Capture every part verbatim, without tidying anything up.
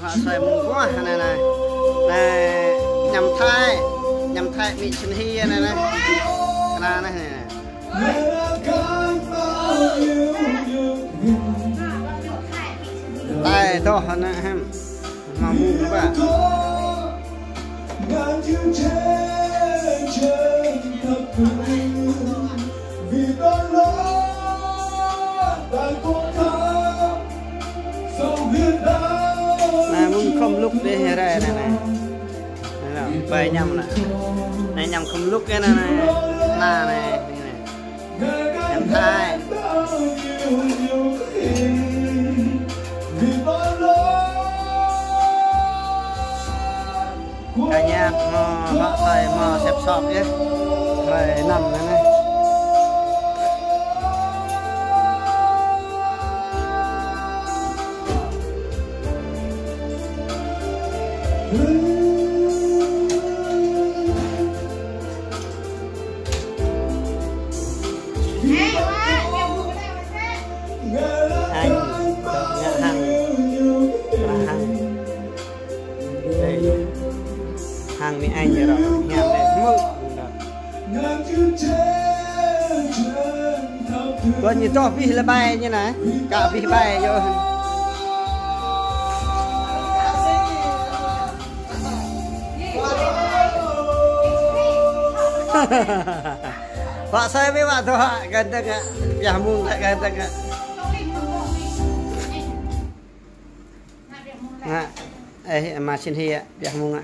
Hŏ soi mơguah anai anai. Anai, añăm Thái, añăm Thái mĭ Sing Hi anai anai. Kơna anai anai. Tơl tŏh anai hăm. Mă mơ̆ng anŭn ƀă. Anai mơ̆ng khŏm lŭk dih rai anai anai. Anai, ƀai añăm anai. Anai añăm khŏm lŭk anai anai. Anai anai. Anai. Añăm Thái. Kơ ñu hmâo, hŏ soi hmâo sĕp sop yơh. Hrơi năm anai anai. Anh, ngă hăng, ngă hăng. Đây. Hăng mi anh rồi, ngă đây, mơ. Tuan ñu tŏh abih lĕ ƀai ñu anai. Kă abih ƀai yơh. Hŏ soi ƀu hmâo tŏh, gơ̆ dơ̆ng ngă. Pioh mơ̆ng lĕ gơ̆ dơ̆ng ngă. Ngă. Ơ, mă Sing Hi, pioh mơ̆ng ngă.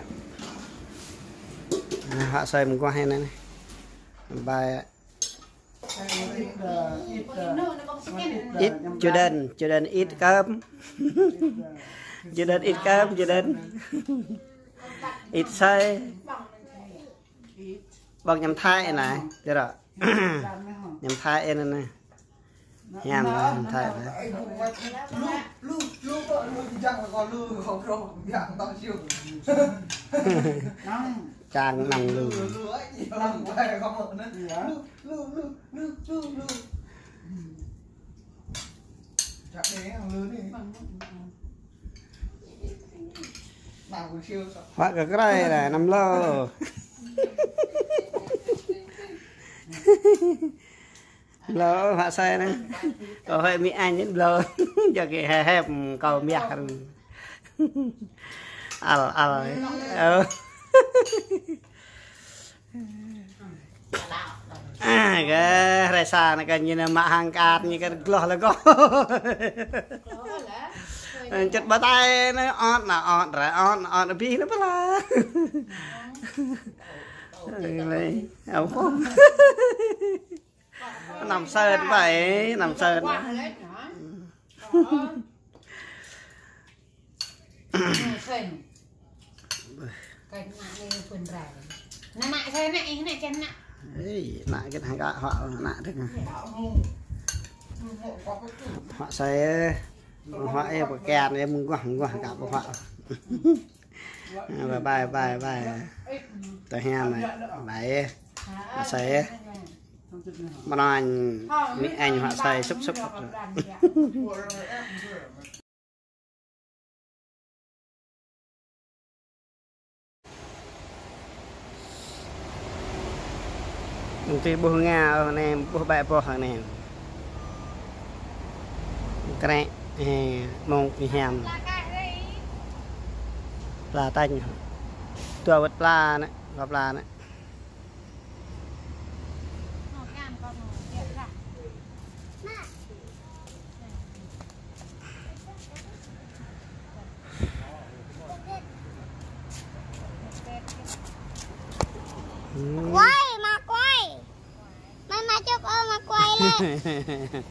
Hŏ soi mơguah anai anai. Ƀai. Ĭt, čơđan, čơđan ĭt kơm. Čơđan ĭt kơm, čơđan. Ĭt soi. Ƀơ̆ng añăm Thái anai, tui rŏ. Añăm Thái anai anai. Hiam añăm Thái anai. Čang năng lu. Hmă kơ krơi lah, năm lô. Lô, hmă soi anai. Kâo hơi mi anh lô. Jă kơ hep hep kâo miah. Al, al. Ơ. Ơ, kơ hrơi sa anai kơ ñu anai mă hăng kơt ñu kơ gloh lĕ kâo. Čĕt ƀă tai anai ot anai ot rai ot anai ot abih anai pơla. Lĕ, ơ, năm sơt ƀai, năm sơt. Ê, ană kơ hăng kơ hŏ, ană dơ̆ng. Hŏ soi, hŏ ơ, pơkĕn ơ, mơguah, mơguah kơ pơhŏ. Bye, bye, bye, bye. Tơ hiam, bye. Hŏ soi. Mơnơ̆ng mi anh hŏ soi sŭp sŭp. Tui ƀuh ngă anai, ƀuh ƀai boh anai. Krĕ, ơ, mơ̆ng pơhiam. Pla tañ. Dua wơ̆t pla anai, dua pla anai. Quay, mă quay. Mă, mă chụp, ơ, mă quay lên.